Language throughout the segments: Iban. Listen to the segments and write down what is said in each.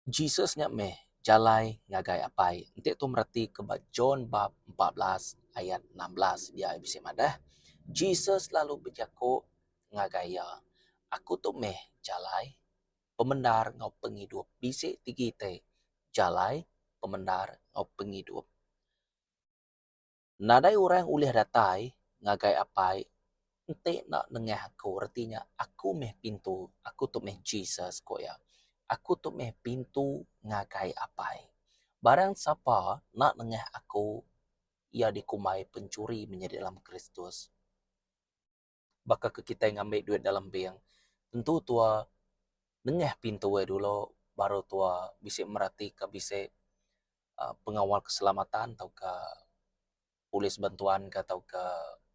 Jesus nya meh jalai ngagai Apai. Enti tu mereti ke ba John bab 14 ayat 16 dia bisi madah, Jesus lalu bejaku ngagai iya, Aku tu meh jalai, pemendar enggau pengidup. Bisi tigi ti jalai, pemendar enggau pengidup. Nadai orang ulih datai ngagai Apai enti enda nengah aku. Reti nya, aku meh pintu, aku tu meh Jesus, ku iya. Aku tu meh pintu ngagai Apai. Barang sapa enda nengah aku, iya dikumbai penchuri menyadi dalam Kristus. Baka ke kitai ngambi duit dalam bank, tentu tua nengah pintu iya dulu baru tua bisi meratika bisi uhh pengawal keselamatan tauka polis bantuan ka tauka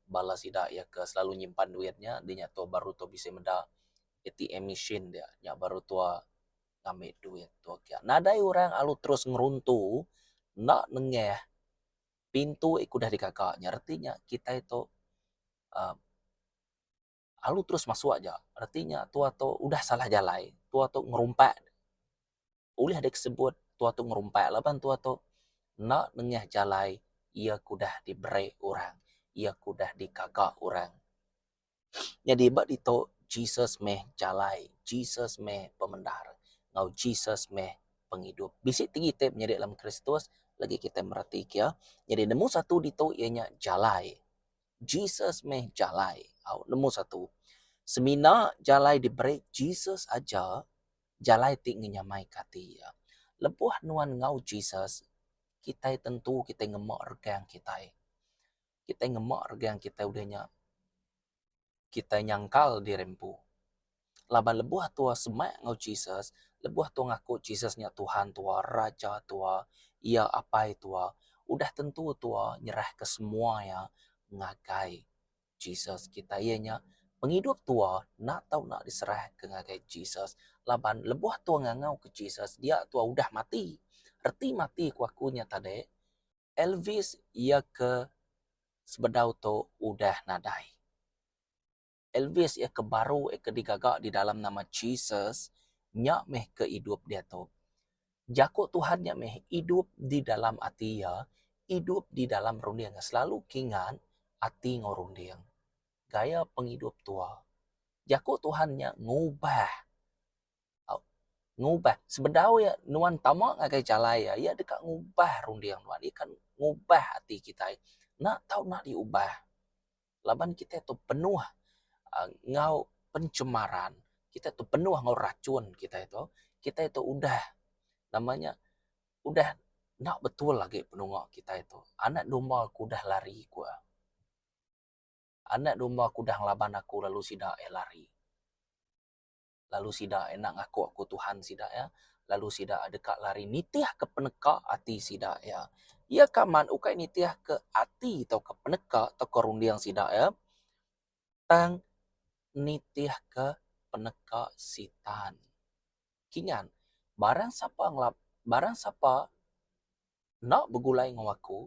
bala sida iya ke selalu nyimpan duit nya dinya tu baru tu bisi meda ATM machine dia nya baru tua ngambi duit tu kiya. Nadai orang alu terus ngeruntu enda nengah pintu ik udah digaga nya reti nya kitai tu uhh alu terus masuk aja reti nya tua tu udah salah jalai tua tu ngerumpak. Ulih dek sebut tua tu ngerumpak laban tua tu enda nengah jalai iya ke udah diberi orang, iya ke udah digaga orang. Nyadi ba ditu Jesus meh jalai, Jesus meh pemendar enggau Jesus meh pengidup. Bisi tinggi ti menyadi dalam Kristus lagi kitai mereti ke iya. Nyadi nemu satu ditu iya nya jalai. Jesus meh jalai. Au nemu satu. Semina jalai diberi Jesus aja jalai ti ngenyamaika ati iya. Lebuh nuan enggau Jesus, kitai tentu kitai ngema regang kitai. Kitai ngema regang kitai udah nya kitai nyangkal diri empu. Laban lebuh tua semak enggau Jesus, lebuh tua ngaku Jesus nya Tuhan tua, Raja tua, Iya Apai tua, udah tentu tua nyerahka semua iya ngagai Jesus kitai iya nya pengidup tua enda tau enda diserahka ngagai Jesus laban lebuh tua ngangauka Jesus dia tua udah mati. Reti mati ku aku nya tadi Elvis iya ke sebedau tu udah nadai. Elvis iya ke baru iya ke digaga di dalam nama Jesus nya meh ke idup diatu. Jaku Tuhan nya meh idup di dalam ati iya, idup di dalam runding iya. Selalu kingat ati enggau runding. Gaya pengidup tua. Jaku Tuhan nya ngubah ngubah sebedau iya nuan tama ngagai jalai iya, iya deka ngubah runding nuan, iya ka ngubah ati kitai. Enda tau enda diubah. Laban kitai tu penuh enggau pencemaran, kitai tu penuh enggau racun kitai tu, kitai tu udah nama nya udah enda betul agi penunga kitai tu. Anak domba ku udah lari ku iya. Anak domba ku udah ngelaban aku lalu sida iya lari. Lalu sida enda ngaku aku Tuhan sida iya, lalu sida deka lari nitihka peneka ati sida iya. Iya ke amat ukai nitihka ati tauka peneka tauka runding sida iya, tang nitihka peneka Sitan. Kingan, barang sapa ngelap barang sapa enda begulai enggau aku,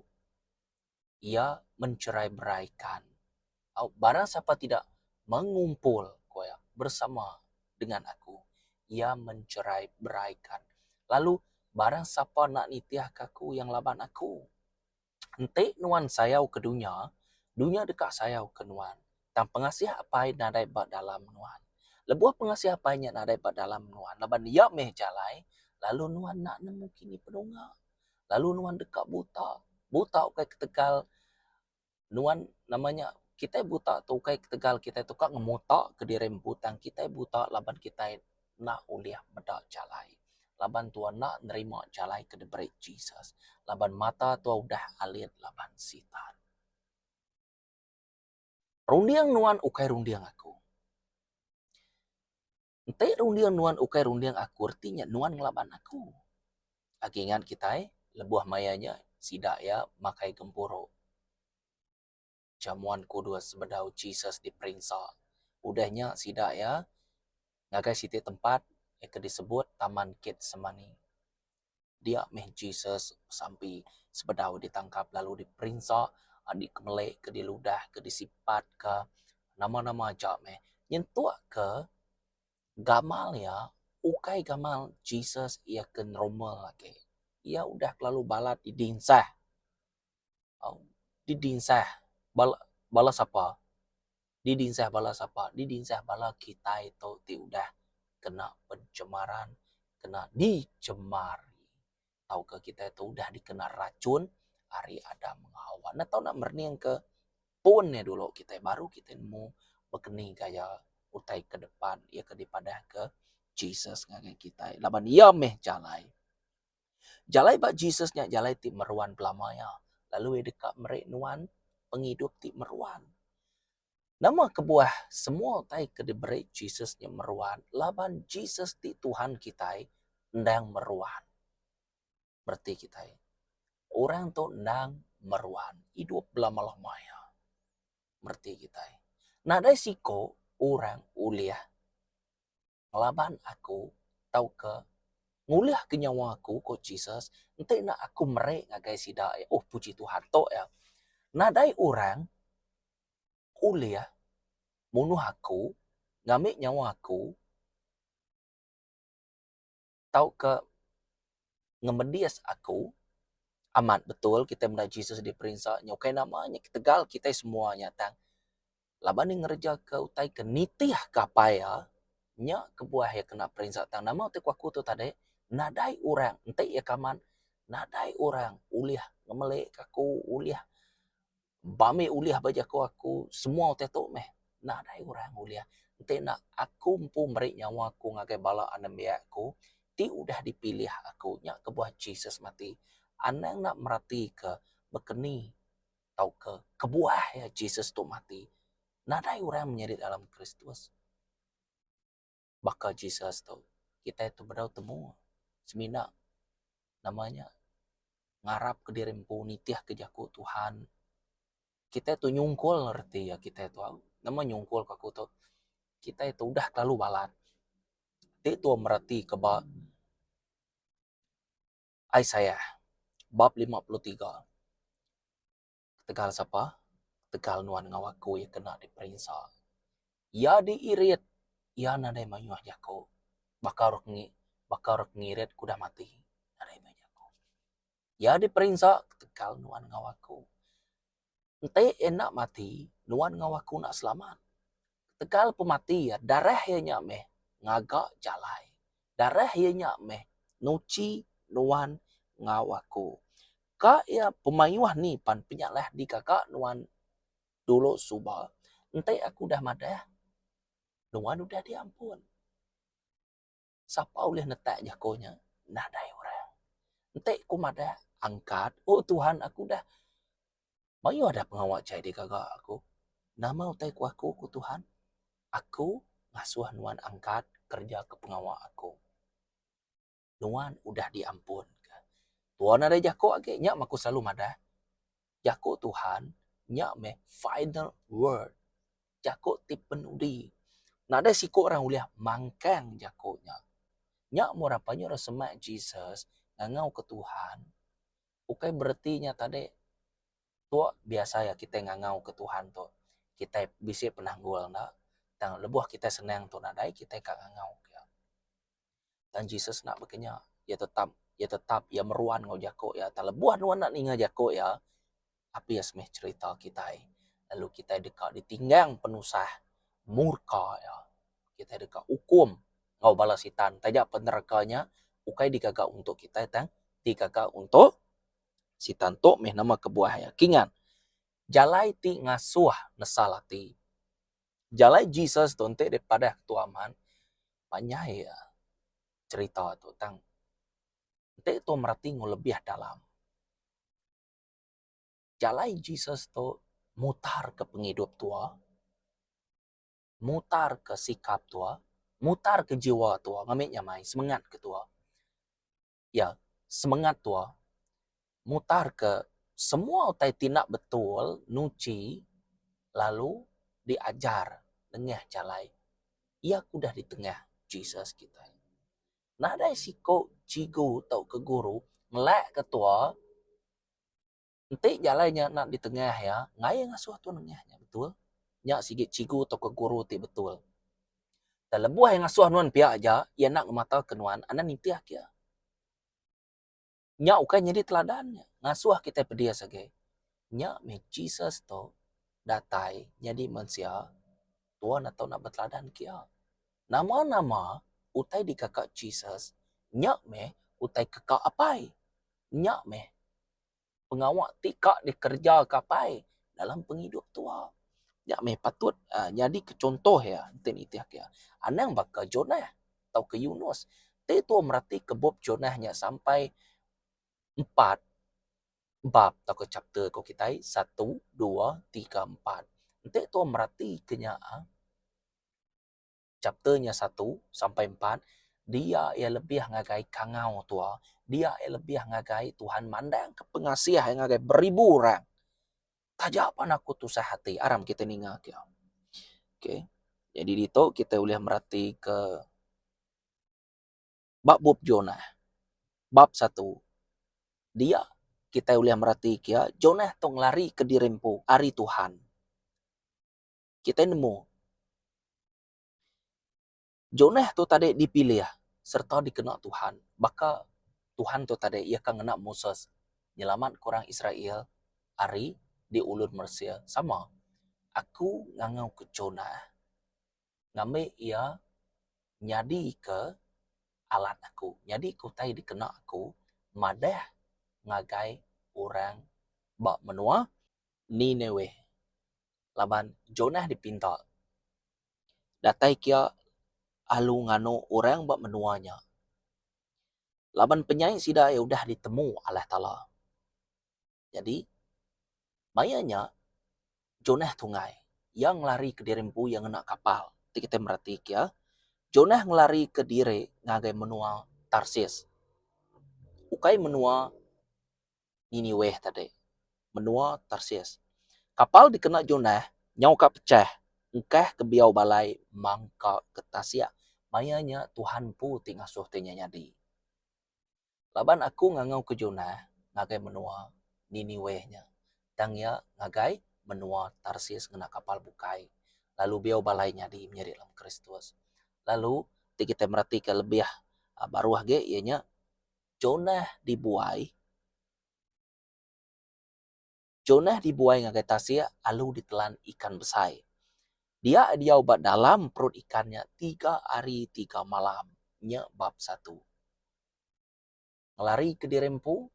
iya mencerai-beraikan. Au barang sapa tidak mengumpul ku iya bersama dengan aku, iya mencerai-beraikan. Lalu barang sapa enda nitihka aku iya ngelaban aku. Enti nuan sayau ke dunya, dunya deka sayau ke nuan. Tang pengasih Apai nadai ba dalam nuan. Lebuh pengasih Apai nya nadai ba dalam nuan laban iya meh jalai, lalu nuan enda nemu kini penunga. Lalu nuan deka buta. Buta ukai ketegal nuan nama nya kitai buta tu ukai ketegal kitai tu ka ngemuta kediri empu tang kitai buta laban kitai enda ulih meda jalai. Laban tua enda nerima jalai ke diberi Jesus. Laban mata tua udah alit laban sitan. Runding nuan ukai runding aku. Enti runding nuan ukai runding aku reti nya nuan ngelaban aku. Agi ingat kitai lebuh maya nya sida iya makai gempuru jamuan kudus sebedau Jesus diperinsa. Udah nya sida iya ngagai siti tempat ke disebut Taman Getsemani. Dia meh Jesus besampi sebedau ditangkap lalu diperinsa, dikemelika, diludahka, disipatka, nama-nama aja meh. Nyentukka gamal iya. Ukai gamal Jesus iya ke normal agi. Iya udah kelalu balat didinsah. Au didinsah bala bala sapa? Didinsah bala sapa? Didinsah bala kitai tu ti udah kena pencemaran, kena dicemari tauka kitai tu udah dikena rachun ari Adam enggau Hawa. Enda tau nak merening ke pun iya dulu kitai baru kitai nemu bekeni gaya utai ke depan iya ke dipadah ke Jesus ngagai kitai laban iya meh jalai. Jalai ba Jesus nya jalai ti meruan belama iya lalu iya deka meri nuan pengidup ti meruan. Nama kebuah semua utai ke diberi Jesus nya meruan laban Jesus ti Tuhan kitai endang meruan. Bereti kitai, orang tu endang meruan idup belama-lama iya. Mereti kitai. Nadai siko orang ulih ngelaban aku tauka ngulihka nyawa aku, ku Jesus, enti enda aku meri ngagai sida iya. Oh puji Tuhan tu iya. Nadai orang ulih munuh aku, ngambi nyawa aku tauka ngemedis aku. Amat betul kitai meda Jesus diperinsa nya ukai nama nya ketegal kitai semua nya tang Laban iya ngerejaka utai ke nitihka apai iya, nya kebuah iya kena perinsa. Tang nama utai ku aku tu tadi, nadai orang enti iya kaman, nadai orang ulih ngemelika aku, ulih bambi ulih ba jaku aku, semua utai tu meh nadai orang ulih. Enti enda aku empu meri nyawa aku ngagai bala anembiak aku ti udah dipilih aku. Nya kebuah Jesus mati. Anang enda meratika bekeni tauka kebuah iya Jesus tu mati, nadai orang menyadi dalam Kristus baka Jesus tu. Kitai tu bedau temu semina nama nya ngarap ke diri empu nitih ke jaku Tuhan. Kitai tu nyungkul reti iya kitai tu au. Nama nyungkul ku aku tu kitai tu udah kelalu balat. Ti tu mereti ke ba Isaiah bab 53. Ketegal sapa? Ketegal nuan enggau aku iya kena diperinsa. Iya diirit, iya nadai mayuh jaku. Baka orang ngi baka orang ngirit ke udah mati, nadai mayuh jaku. Iya diperinsa ketegal nuan enggau aku. Enti iya enda mati, nuan enggau aku enda selamat. Ketegal pemati iya, darah iya nya meh ngaga jalai. Darah iya nya meh nuchi nuan enggau aku. Ka iya pemayuh ni pan penyalah digaga nuan dulu suba, enti aku udah madah, nuan udah diampun. Sapa ulih netak jako nya? Nadai orang. Enti ku madah angkat, oh Tuhan aku dah mayuh dah pengawa jai digaga aku. Nama utai ku aku ku Tuhan? Aku ngasuh nuan angkat kereja ke pengawa aku. Nuan udah diampun ka. Tuan nadai jako agi nya meh aku selalu madah. Jako Tuhan nya meh final word. Jako ti penudi. Nadai siku orang ulih mangkang jako nya. Nya meh orang panyu orang semak Jesus ngangau ke Tuhan ukai bereti nya tadi tu biasa iya kitai ngangau ke Tuhan tu kitai bisi penanggul enda tang lebuh kitai senang tu nadai kitai ka ngangau ke iya. Tang Jesus enda baka nya. Iya tetap, iya tetap, iya meruan enggau jaku iya. Tang lebuh nuan enda ninga jaku iya, abis meh cherita kitai. Lalu kitai deka ditinggang penusah murka iya. Kitai deka ukum enggau bala sitan. Taja pen neraka nya ukai digaga untuk kitai tang digaga untuk sitan. Tu meh nama kebuah iya. Kingat, jalai ti ngasuh nesal ati. Jalai Jesus tu enti dipadah ketua amat panjai iya cherita tu tang enti tu mereti enggau lebih dalam. Jalai Jesus tu mutar ke pengidup tua, mutar ke sikap tua, mutar ke jiwa tua ngambi nyamai semengat ke tua. Iya, semengat tua mutar ke semua utai ti enda betul nuchi lalu diajar nengah jalai iya ke udah ditengah Jesus kitai. Nadai siko cikgu tauka guru ngelakka tua enti jalai nya enda ditengah iya ngaie ngasuh tua nengah nya betul. Nya sigi cikgu tauka guru ti betul. Tang lebuh iya ngasuh nuan pia aja, iya enda ngemataka nuan, anang nitihka iya. Nya ukai nyadi teladan nya, ngasuh kitai pedis agi. Nya meh Jesus tu datai nyadi mensia tuan atau enda beteladan ke iya. Nama-nama utai dikaka Jesus nya meh utai keka apai. Nya meh pengawa ti ka dikereja ke apai dalam pengidup tua. Nya meh patut aaa nyadi ke chuntoh iya enti nitih ke iya. Anang baka Jonah tauka Yunus. Ti tua meratika bup Jonah nya sampai empat bab tauka chapter ku kitai satu, dua, tiga, empat. Enti tua meratika nya chapter nya satu sampai empat dia iya lebih ngagai kangau tua, dia iya lebih ngagai Tuhan mandangka pengasih iya ngagai beribu orang. Taja pan aku tusah ati aram kitai ninga ke. Okay. Jadi ditu kitai ulih meratika ba bup Jonah bab satu dia kitai ulih meratika iya Jonah tu ngelarika diri empu ari Tuhan. Kitai nemu Jonah tu tadi dipilih sereta dikena Tuhan baka Tuhan tu tadi iya ka ngena Moses nyelamatka orang Israel ari diulun Mesir. Sama, aku ngangauka Jonah ngambi iya nyadika alat aku, nyadika utai dikena aku madah ngagai orang ba menua Nineweh laban Jonah dipinta datai kia alu nganu orang ba menua nya. Laban penyai sida iya udah ditemu Allah Taala. Nyadi, maya nya Jonah tunggai. Iya ngelarika diri empu iya ngena kapal. Ti kitai meratika iya, Jonah ngelarika diri ngagai menua Tarsis. Ukai menua Nineweh tadi. Menua Tarsis. Kapal dikena Jonah nyau ka pechah engkah ke biau balai mangka ke tasik. Maya nya Tuhan empu ti ngasuh ti nya nyadi. Laban aku ngangau ke Jonah ngagai menua Nineweh nya. Tang iya ngagai menua Tarsis ngena kapal bukai lalu biau balai nyadi menyadi dalam Kristus. Lalu ti kitai meratika lebih baruh agi iya nya Jonah dibuai Jonah dibuai ngagai tasik alu ditelan ikan besai. Dia diau ba dalam perut ikan nya tiga hari tiga malam. Nya bab satu. Ngelarika diri empu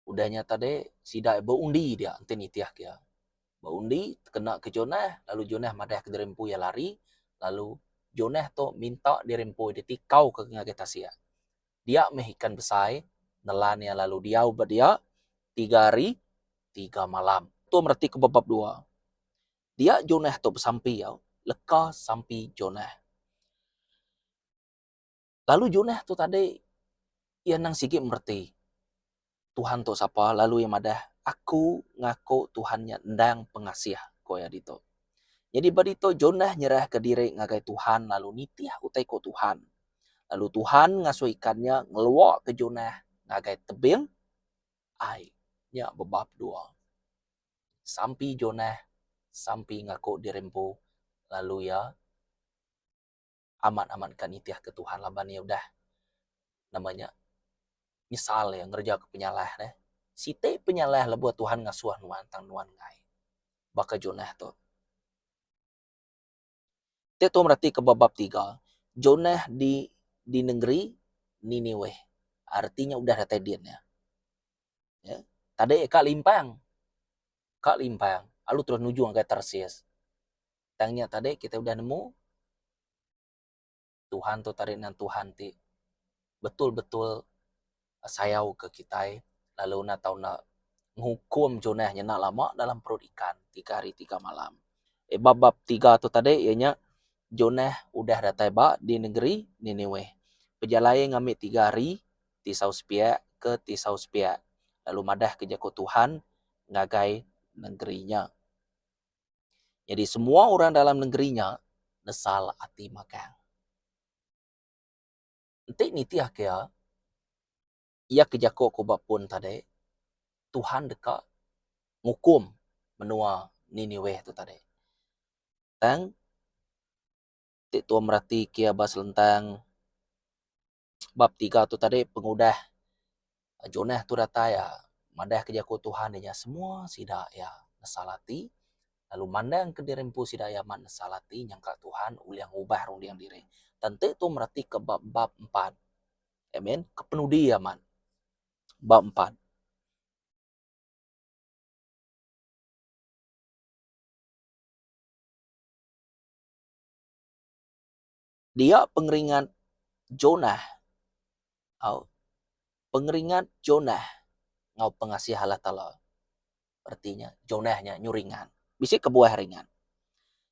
Udah nya tadi sida beundi dia enti nitih ke iya. Beundi tekena ke Jonah lalu Jonah madah ke diri empu iya lari lalu Jonah tu minta diri empu ditikau ke ngagai tasik. Dia meh ikan besai nelan iya lalu diau ba dia tiga hari tiga malam. Tu mereti ke ba bab dua. Dia Jonah tu besampi au leka sampi Jonah. Lalu Jonah tu tadi iya endang sigi mereti Tuhan tu sapa lalu iya madah aku ngaku Tuhan nya endang pengasih ku iya ditu. Nyadi ba ditu Jonah nyerahka diri ngagai Tuhan lalu nitih utai ku Tuhan. Lalu Tuhan ngasuh ikan nya ngeluaka Jonah ngagai tebing ai nya bebab dua. Sampi Jonah sampi ngaku diri empu lalu iya amat-amat ka nitih ke Tuhan laban iya udah nama nya nyesal iya ngereja ke penyalah ne. Siti penyalah lebuh Tuhan ngasuh nuan tang nuan enggai. Baka Jonah tu. Ti tu mereti ke ba bab tiga, Jonah di di nengeri Nineweh. Reti nya udah datai din iya. Ya. Tadi ka limpang. Ka limpang lalu terus nuju ngagai Tarsis. Tang nya tadi kitai udah nemu Tuhan tu tadi nan Tuhan ti betul-betul sayau ke kitai lalu enda tau enda ngukum Jonah nya enda lama dalam perut ikan tiga hari tiga malam. Eh bab bab tiga tu tadi iya nya Jonah udah datai ba di negeri Nineweh. Pejalai ngambi tiga hari tisau sepiak ke tisau sepiak lalu madah ke jaku Tuhan ngagai negeri nya. Nyadi semua orang dalam nengeri nya nesal ati magang. Enti nitih ke iya, iya ke jaku ku ba pun tadi, Tuhan deka ngukum menua Nineweh tu tadi. Tang. Ti tua merati kia ba selentang bab tiga tu tadi pengudah Jonah tu datai madah ke jaku Tuhan inya semua sida iya nesal ati lalu mandang ke diri empu sida iya amat nesal ati nyangka Tuhan ulih ngubah runding diri. Tang ti tu mereti ke bab bab empat amen kepenudi amat bab empat. Dia pengeringat Jonah au pengeringat Jonah enggau pengasih Allah Taala. Reti nya Jonah nya nyu ringat. Bisi kebuah ringat.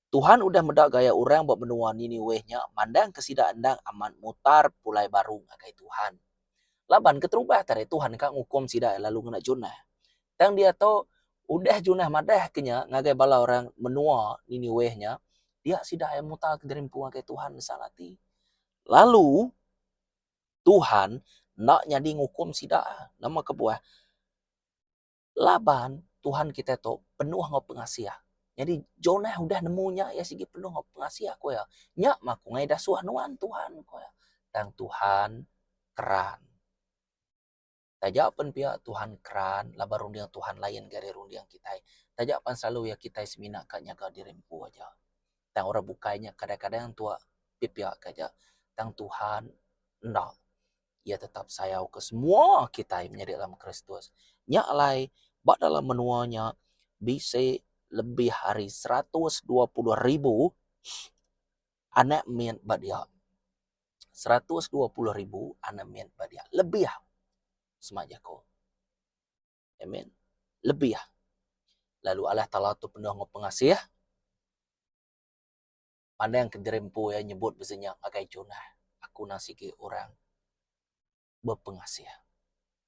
Tuhan udah meda gaya orang ba menua Nineweh nya mandangka sida endang amat mutar pulai baru ngagai Tuhan. Laban keterubah tadi Tuhan ka ngukum sida lalu ngena Jonah. Tang diatu, udah Jonah madahka nya ngagai bala orang menua Nineweh nya, dia sida iya mutarka diri empu ngagai Tuhan nesal ati. Lalu, Tuhan enda nyadi ngukum sida. Nama kebuah? Laban Tuhan kitai tu penuh enggau pengasih. Nyadi, Jonah udah nemu nya iya sigi penuh enggau pengasih ku iya. Nya mah aku ngagai dasuh nuan Tuhan ku iya. Tang Tuhan keran. Taja pen pia Tuhan keran laban runding Tuhan lain ga ari runding kitai. Taja pan selalu iya kitai semina ka nyaga diri empu aja. Tang orang bukai nya kadang-kadang tua pia-pia ka aja. Tang Tuhan enda. Iya tetap sayau ke semua kitai menyadi dalam Kristus. Nya alai ba dalam menua nya bisi lebih ari 120 ribu anak mit ba dia. 120 ribu anak mit ba dia. Lebih sema jako. Amen. Lebih. Lalu Allah Taala tu penuh enggau pengasih. Pandang ke diri empu iya nyebut bisi nya ngagai Jonah. Aku nang sigi orang bepengasih.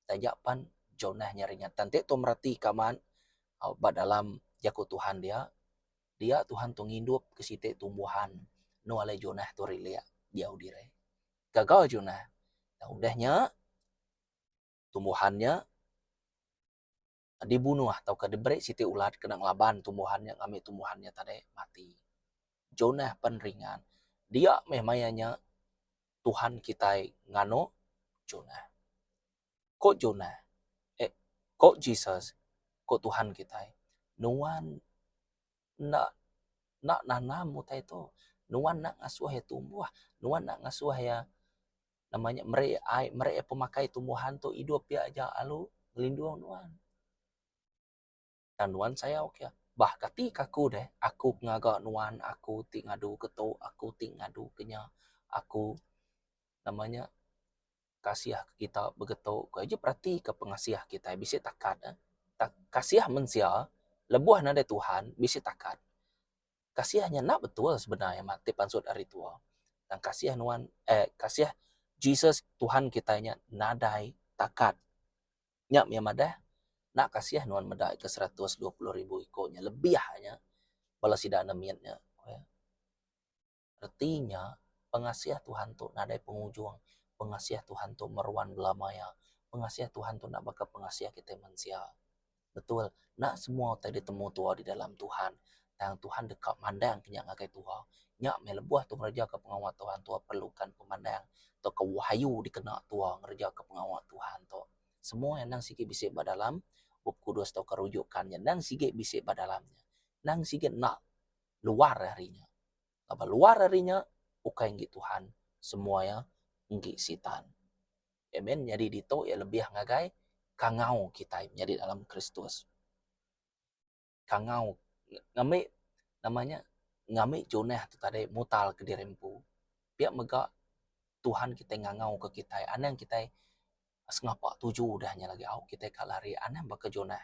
Taja pan Jonah nya ringat. Tang ti tu mereti ka amat ba dalam jaku Tuhan dia, dia Tuhan tu ngindup ke siti tumbuhan enu alai Jonah tu rilik diau diri. Gaga Jonah. Tang udah nya tumbuhan nya dibunuh tauka diberi siti ulat kena ngelaban tumbuhan nya ngambi tumbuhan nya tadi mati. Jonah pen ringan. Dia meh maya nya Tuhan kitai nganu Jonah. Ko Jonah, eh ko Jesus, ko Tuhan kitai, nuan enda enda nanam utai tu. Nuan enda ngasuh iya tumbuh, nuan enda ngasuh iya nama nya meri ai meri iya pemakai tumbuhan tu idup pia aja lalu ngelindung nuan. Tang nuan sayau ke iya. Bah kati ke aku deh, aku ke ngaga nuan, aku ti ngadu ke tu, aku ti ngadu ke nya, aku nama nya kasih ke kita begetu ku aja perati ke pengasih kitai bisi takat eh. Kasih mensia lebuh nadai Tuhan bisi takat. Kasih nya enda betul sebenar iya ti pansut ari tua. Tang kasih nuan eh kasih Jesus Tuhan kitai nya nadai takat. Nya mih madah enda kasih nuan meda ke 120 ribu iko nya lebih nya bala sida enda mit nya. Reti nya pengasih Tuhan tu nadai pengujung. Pengasih Tuhan tu meruan belama iya. Pengasih Tuhan tu enda baka pengasih kitai mensia. Betul, enda semua utai ditemu tua di dalam Tuhan. Tang Tuhan deka mandang ke nya ngagai tua. Nya meh lebuh tu ngerejaka pengawa Tuhan tua perlukan pemandang tauka wahyu dikena tua ngerejaka pengawa Tuhan tu. Semua iya endang sigi bisi ba dalam Bup Kudus tauka rujukan nya endang sigi bisi ba dalam nya. Endang sigi enda luar ari nya. Laban luar ari nya ukai enggi Tuhan semua iya enggi Sitan. Amen. Nyadi ditu iya lebih ngagai kangau kitai menyadi dalam Kristus. Kangau ngambi nama nya ngambi Jonah tu tadi mutal ke diri empu. Pia mega Tuhan kitai ngangau ke kitai anang kitai sengapa tuju udah nya lagi au kitai ka lari anang baka Jonah.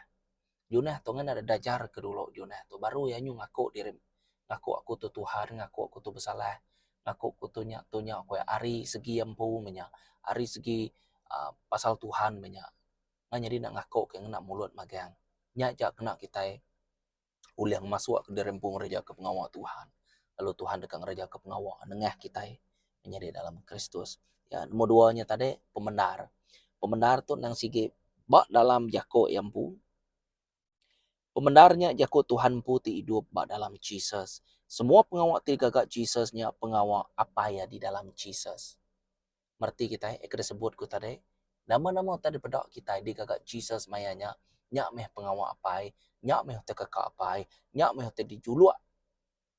Jonah tu ngena dajar ke dulu Jonah tu baru iya nyu ngaku diri ngaku aku tu Tuhan ngaku aku tu besalah ngaku aku tu nya tu nya ku iya ari segi iya empu meh nya ari segi uhh pasal Tuhan meh nya. Ngan nyadi ne ngaku ke ngena mulut magang nya ja kena kitai ulih ngemasuk ke diri empu ngereja ke pengawa Tuhan lalu Tuhan deka ngereja ke pengawa nengah kitai nyadi dalam Kristus. Ya nombor dua nya tadi pemendar. Pemendar tu nang sigi ba dalam jaku iya empu. Pemendar nya jaku Tuhan empu ti idup ba dalam Jesus. Semua pengawa ti digaga Jesus nya pengawa Apai iya di dalam Jesus. Mereti kitai ke disebut ku tadi, nama-nama utai dipeda kitai digaga Jesus maya nya, nya meh pengawa Apai, nya meh utai keka Apai, nya meh utai dijuluk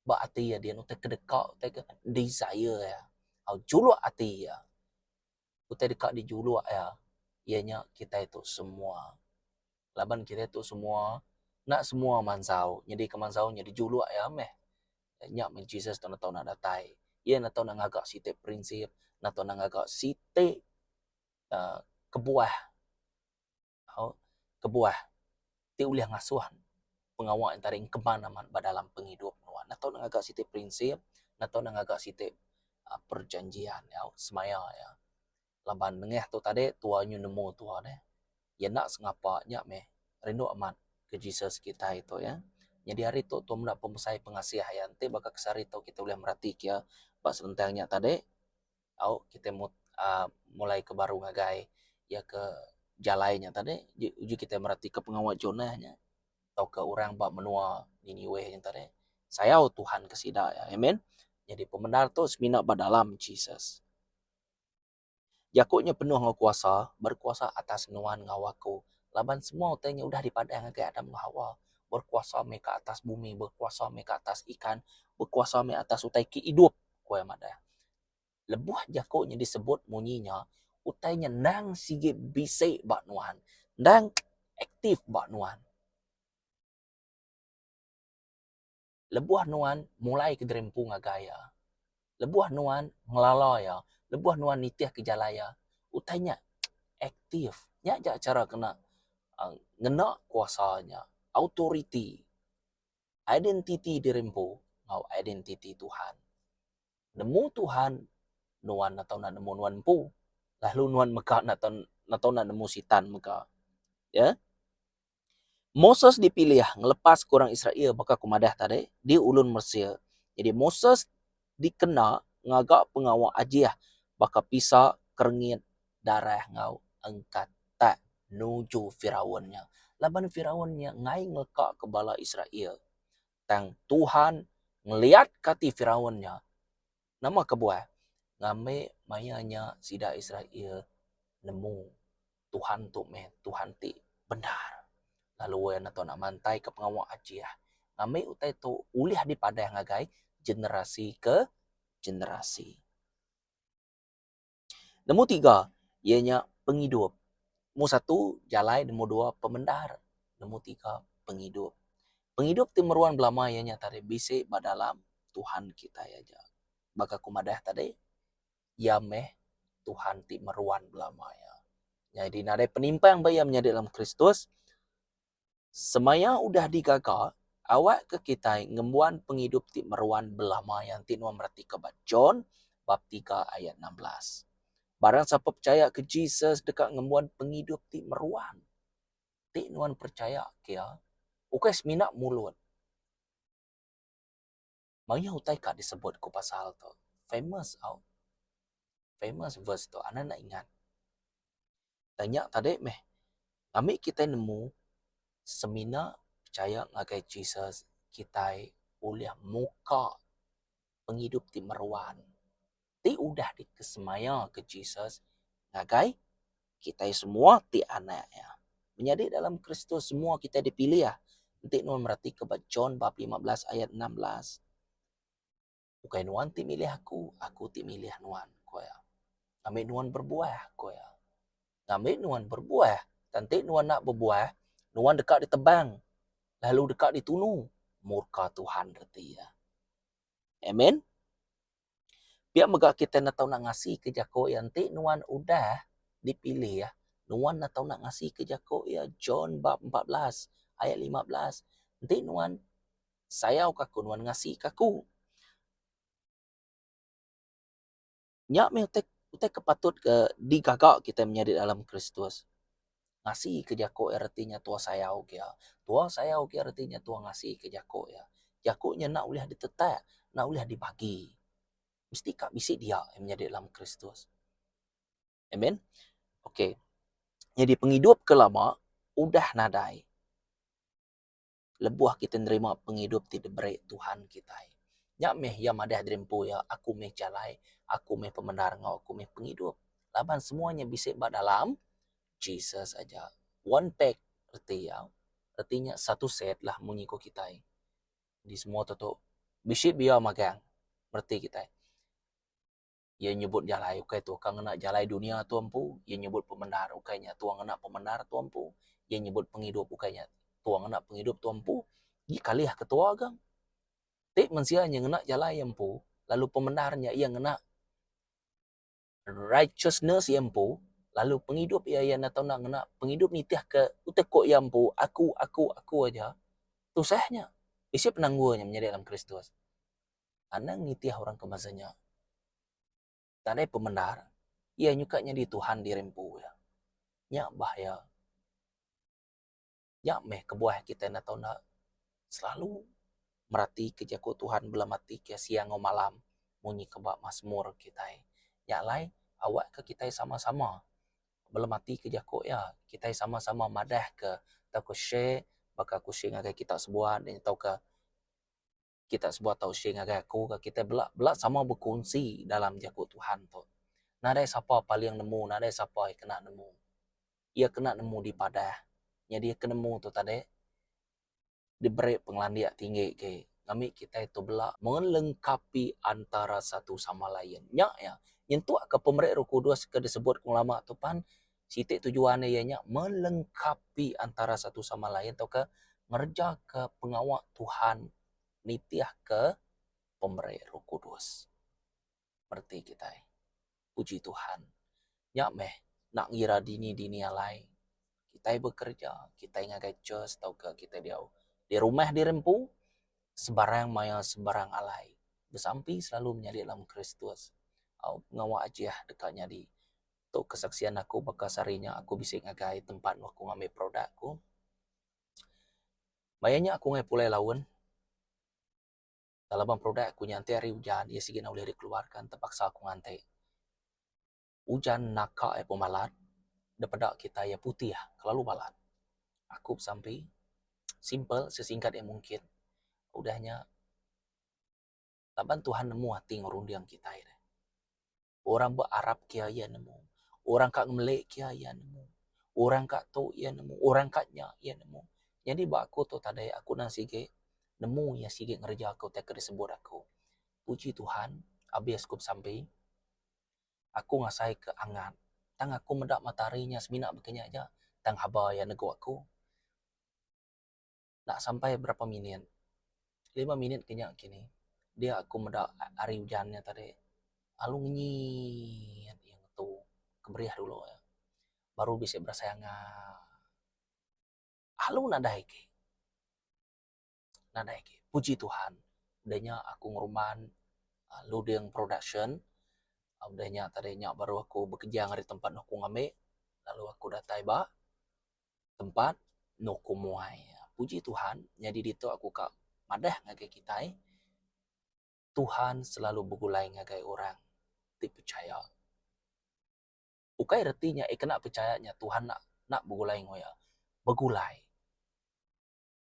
ba ati iya dian utai ke deka utai ke desire iya au juluk ati iya. Utai deka dijuluk iya, iya nya kitai tu semua. Laban kitai tu semua enda semua mansau nyadi ke mansau nya dijuluk iya meh. Nya meh Jesus tu netau nak datai. Iya netau nak ngaga siti prinsip, netau nak ngaga siti uhh kebuah au kebuah ti ulih ngasuh pengawa entara engkeman amat ba dalam pengidup nuan. Netau ne ngaga siti prinsip, netau ne ngaga siti uhh perjanjian au semaya iya. Laban nengah tu tadi tua nyu nemu tua neh. Iya enda sengapa nya meh rindu amat ke Jesus kitai tu ya. Nyadi hari tu tua meda pemesai pengasih iya enti baka ke sehari tu kita ulih mereti ke iya ba senentang nya tadi. Au kitai mut uhh mulai ke baru ngagai iya ke jalai nya tadi uji kitai meratika pengawa Jonah nya tauka orang ba menua Nineweh nya tadi sayau Tuhan ke sida iya amen. Nyadi pemendar tu semina ba dalam Jesus. Jaku nya penuh enggau kuasa, berkuasa atas nuan enggau aku laban semua utai nya udah dipadah ngagai Adam enggau Hawa berkuasa meh ke atas bumi, berkuasa meh ke atas ikan, berkuasa meh atas utai ke idup, ku iya madah. Lebuh jaku nya disebut munyi nya, utai nya endang sigi bisi ba nuan, endang aktif ba nuan. Lebuh nuan mulai ke diri empu ngagai iya, lebuh nuan ngelala iya, lebuh nuan nitihka jalai iya, utai nya aktif. Nya aja chara kena ngena kuasa nya, autoriti, identiti diri empu enggau identiti Tuhan. Nemu Tuhan, nuan enda tau enda nemu nuan empu. Lalu nuan mega enda tau enda tau enda nemu sitan mega. Ya. Moses dipilih ngelepaska orang Israel baka ku madah tadi di ulun Mesir. Jadi Moses dikena ngaga pengawa ajih baka pisa, kerengit, darah enggau engkatak nuju Firaun nya. Laban Firaun nya enggai ngelekaka bala Israel. Tang Tuhan ngeliatka ati Firaun nya. Nama kebuah? Ngambi maya nya sida Israel nemu Tuhan tu meh Tuhan ti bendar. Lalu iya netu nak mantaika pengawa ajih. Ngambi utai tu ulih dipadah ngagai generasi ke generasi. Nemu tiga iya nya pengidup. Nemu satu jalai, nemu dua pemendar, nemu tiga pengidup. Pengidup ti meruan belama iya nya tadi bisi ba dalam Tuhan kitai aja. Baka ku madah tadi iya meh Tuhan ti meruan belama iya. Nyadi nadai penimpang ba iya menyadi dalam Kristus. Semaya udah digaga, awakka kitai ngembuan pengidup ti meruan belama iya enti nuan meretika ba John bab tiga ayat 16. Barang sapa pechaya ke Jesus deka ngembuan pengidup ti meruan. Ti nuan perchaya ke iya, ukai semina mulut. Mayuh utai ka disebut ku pasal tu. Famous au. Famous verse tu anak enda ingat. Tang nya tadi meh ngambi kitai nemu semina pechaya ngagai Jesus kitai ulih muka pengidup ti meruan ti udah dikesemaya ke Jesus ngagai kitai semua ti anak iya. Menyadi dalam Kristus semua kitai dipilih enti nuan meratika ba John bab 15 ayat 16. Ukai nuan ti milih aku, aku ti milih nuan, ku iya. Ngambi nuan berbuah, ku iya. Ngambi nuan berbuah. Tang enti nuan enda bebuah, nuan deka ditebang lalu deka ditunu murka Tuhan reti iya. Amen. Pia mega kitai enda tau nak ngasika jaku iya enti nuan udah dipilih, nuan enda tau nak ngasika jaku iya John bab 14 ayat 15. Enti nuan Sayau ka aku nuan ngasi ka aku. Nya meh utai utai ke patut ke digaga kitai menyadi dalam Kristus. Ngasi ke jaku iya reti nya tua sayau ke iya. Tua sayau ke iya reti nya tua ngasi ke jaku iya. Jaku nya enda ulih ditetak, enda ulih dibagi. Mesti ka bisi dia menyadi dalam Kristus. Amen. Okey. Nyadi pengidup ke lama udah nadai. lebuh kitai nerima pengidup ti diberi Tuhan kitai. Nya meh iya madah diri empu iya, Aku meh jalai, aku meh pemendar enggau aku meh pengidup. Laban semua nya bisi ba dalam Jesus aja. One pack reti iya. Reti nya satu set lah munyi ku kitai. Di semua tu tu bisi bia magang reti kitai. Iya nyebut jalai ukai tu ka ngena jalai dunia tu empu, iya nyebut pemendar ukai nya tua ngena pemendar tu empu, iya nyebut pengidup ukai nya tua ngena pengidup tu empu. Ji kalih ketua ga. Ti mensia nya ngena jalai iya empu lalu pemendar nya iya ngena righteousness iya empu lalu pengidup iya iya enda tau enda ngena pengidup nitih ke utai ko iya empu aku aku aku aja tusah nya. Bisi penanggul nya menyadi dalam Kristus. Anang nitih orang ke bansa nya. Nadai pemendar, iya nyuka nyadi Tuhan diri empu iya. Nya bahaya. Nya meh kebuah kitai enda tau enda selalu meratika jaku Tuhan belematika siang enggau malam munyi ke ba Masmur kitai. Nya alai awakka kitai sama-sama belematika jaku iya. Kitai sama-sama madahka tauka share baka aku share ngagai kita sebuat tauka kita sebuah tau share ngagai aku ka kitai bela bela sama bekunsi dalam jaku Tuhan tu. Nadai sapa paling nemu nadai sapa iya kena nemu. Iya kena nemu dipadah. Nyadi iya ke nemu tu tadi diberi pengelandik tinggi ke ngambi kitai tu bela melengkapi antara satu sama lain. Nya iya nyentuk ka pemeri Roh Kudus ke disebut ku ngelama tu pan siti tujuan iya nya melengkapi antara satu sama lain tauka ngereja ke pengawa Tuhan nitih ke pemeri Roh Kudus. Mereti kitai. Puji Tuhan. Nya meh enda ngira dini-dini alai kitai bekereja, kitai ngagai church tauka kitai diau di rumah diri empu sebarang maya sebarang alai. Besampi selalu menyadi dalam Kristus. Au pengawa ajih deka nyadi. Tu kesaksian aku baka sehari nya aku bisi ngagai tempat aku ngambi produk ku. Maya nya aku ngagai pulai laun. Laban produk aku nya enti hari ujan iya sigi enda ulih dikeluarkan terpaksa aku nganti. Ujan naka iya pemalat da peda kitai iya putih kelalu balat. Aku besampi simple sesingkat iya mungkin udah nya laban Tuhan nemu ati enggau runding kitai. Orang bearap ke iya nemu, orang ka ngemeli ke iya nemu, orang ka tu iya nemu, orang ka nya iya nemu. Nyadi ba aku tu tadi aku nang sigi nemu iya sigi ngereja ke utai ke disebut aku. Puji Tuhan abis ku besampi aku ngasai ke angat tang aku meda matahari nya semina baka nya aja tang haba iya negu aku. Enda sampai berapa minit, lima minit ke nya kini dia aku meda hari ujan nya tadi lalu ngenyit iya ngetu keberih dulu iya baru bisi berasai angat lalu nadai agi nadai agi puji Tuhan udah nya aku ngerumban loading production udah nya tadi nya baru aku bekeja ari tempat aku ngambi lalu aku datai ba tempat nuku muai. Puji Tuhan, nyadi ditu aku ka madah ngagai kitai, Tuhan selalu begulai ngagai orang ti pechaya. Ukai reti nya eh kena pechaya nya Tuhan enda enda begulai enggau iya. Begulai.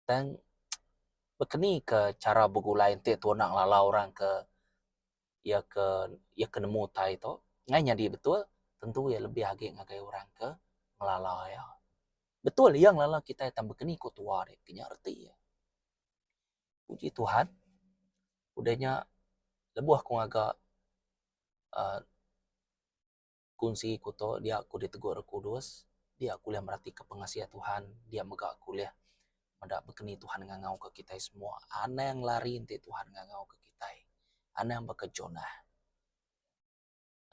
Tang bekeni ke chara begulai enti tuan enda ngelala orang ke iya ke iya ke nemu utai tu ngai nyadi betul tentu iya lebih agi ngagai orang ke ngelala iya. Betul iya ngelala kitai tang baka ni ku tua deh ke nya reti iya. Puji Tuhan udah nya lebuh ku ngaga uhh kunsi ku tu dia ku ditegur Roh Kudus dia ku ulih meratika pengasih Tuhan dia mega ku ulih meda baka ni Tuhan ngangauka kitai semua anang lari enti Tuhan ngangauka kitai anang baka Jonah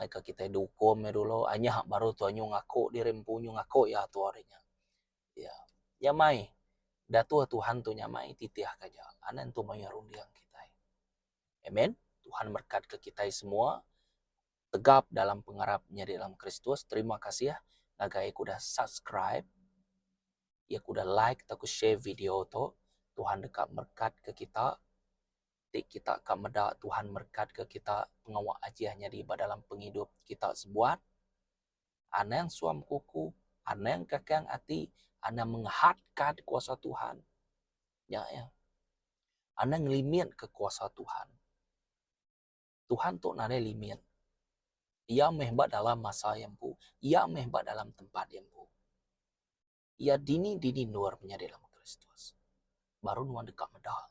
aika kitai diukum iya dulu anyah baru tu anyu ngaku diri empu nyu ngaku iya atur ari nya. Iya nyamai datuh Tuhan tu nyamai titih ka aja anang tu mayuh runding kitai. Amen Tuhan merekatka kitai semua. Tegap dalam pengarap nyadi dalam Kristus. Terima kasih ngagai ke udah subscribe, iya ke udah like tauka share video tu. Tuhan deka merekatka kita. Ti kita ka meda Tuhan merekatka kita pengawa ajih nyadi ba dalam pengidup kita sebuat. Anang suam kuku, anang kakang ati, anang menghadkan kuasa Tuhan. Nya iya. Anang ngelimitka kuasa Tuhan. Tuhan tu nadai limit. Iya meh ba dalam masa iya empu. Iya meh ba dalam tempat iya empu. Iya dini-dini endur menyadi dalam Kristus. Baru nuan deka meda.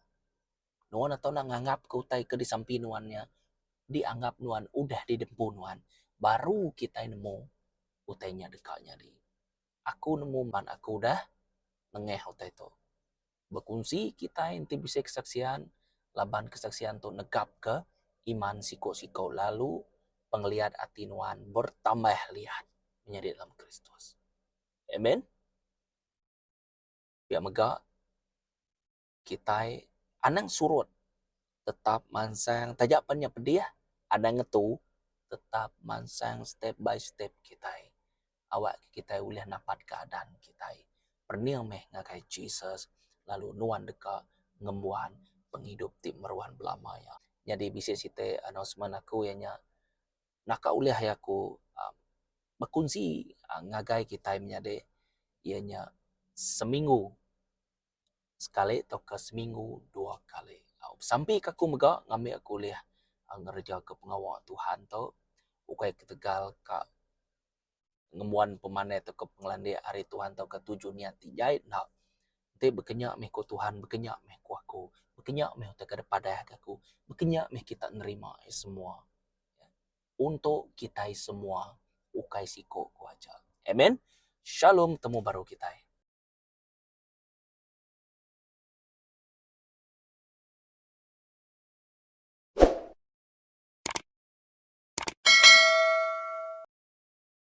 Nuan atau enda nganggapka utai ke disampi nuan nya dianggap nuan udah didempu nuan. Baru kitai nemu utai nya deka nyadi. Aku nemu ban aku udah nengah utai tu. Bekunsi kitai enti bisi kesaksian laban kesaksian tu negapka iman siko-siko lalu pengeliat ati nuan bertambah liat menyadi dalam Kristus. Amen. Pia mega kitai anang surut tetap mansang taja pen nya pedih anang ngetu tetap mansang step by step kitai awak kitai ulih napat keadaan kitai. Perening meh ngagai Jesus lalu nuan deka ngembuan pengidup ti meruan belama iya. Nyadi bisi siti announcement aku iya nya naka ulih iya aku uhh bekunsi ngagai kitai menyadi iya nya seminggu sekali tauka seminggu dua kali. Besampi ka aku mega ngambi aku ulih ngereja ka pengawa Tuhan tu ukai ketegal ka ngembuan pemandai tauka pengelandik ari Tuhan tauka tuju niat ti jai enda. Enti baka nya meh ku Tuhan baka nya meh ku aku baka nya meh utai ke dipadah ka aku baka nya meh kita nerima iya semua untuk kitai semua ukai siko ku aja. Amen. Shalom temu baru kitai.